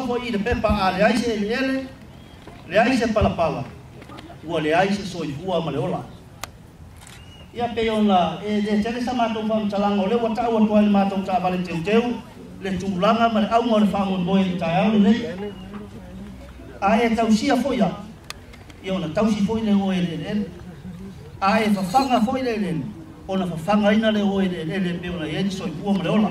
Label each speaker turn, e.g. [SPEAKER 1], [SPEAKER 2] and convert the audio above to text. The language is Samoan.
[SPEAKER 1] sao foi i le pepa, a leai se eleele, leai se palapala, ua leai se soifua ma le ola. Ia pei ona e le tele sa matou faamatalaga, o lea ua tau atu ai le matou taavale teuteu le tulaga ma le auga o le faamoemoe i le taeao lenei. A e tausia foi au, ia ona tausi foi lea o oe e le eleele. A e fafaga foi le eleele, ona fafagaina lea o oe e le eleele e pei ona i ai le soifua ma le ola.